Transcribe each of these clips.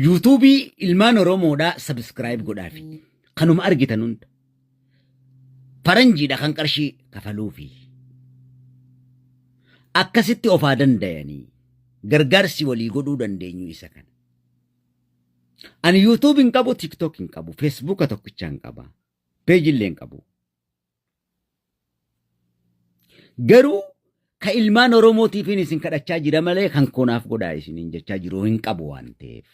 Yuutuubii ilmaan Oromoodhaa sabiskiraayib godhaafi. Kanuma argitan hunda. Faranjiidha kan qarshii kafaluufi. Akkasitti ofaa dandayanii gargaarsi walii godhuu dandeenyu isa kana. Ani YouTube hin qabu, TikTok hin qabu, Facebooka tokkicha hin qaba, peejii illee hin qabu. Garuu ka ilmaan Oromootiifin isin kadhachaa jira malee kan koonaaf godhaa isiniin jechaa jiru hin qabu waan ta'eef.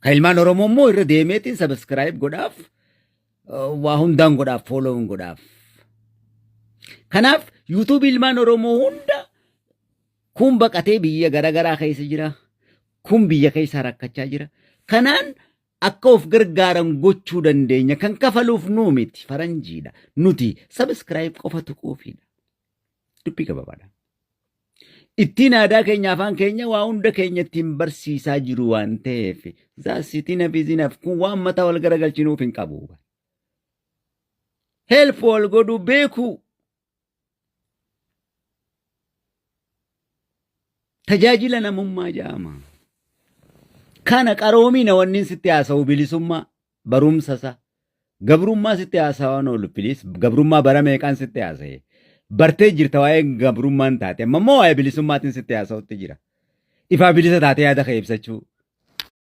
Ka ilmaan Oromoo immoo irra deemeetiin subscribe godhaaf waa hundaan godhaaf follow godhaaf. Kanaaf YouTube ilmaan Oromoo hunda kun baqatee biyya garaagaraa keessa jira. Kun biyya keessaa rakkachaa jira. Kanaan akka of gargaaran gochuu dandeenya. Kan kafaluuf nuu miti faranjiidha. Nuti subscribe qofa tuquufiidha. Dubbii gabaabaadha. Ittiin aadaa keenya afaan keenya waa hunda keenya ittiin barsiisaa jiru waan ta'eef zaasitiin hafiizinaaf kun waan mataa wal garagalchinuuf hin qabu. Help wal godhuu beekuu. Tajaajila namummaa jedhama. Kana qaroomina wannin sitti haasa'u bilisummaa barumsa isaa. Gabrummaa sitti haasa'an oolu piliis gabrummaa bara meeqaan sitti haasa'e. Bartee jirta waa'ee gabrummaan taate amma immoo waa'ee bilisummaatiin sitti haasa'utti jira. Ifaa bilisa taatee yaada kee ibsachuu.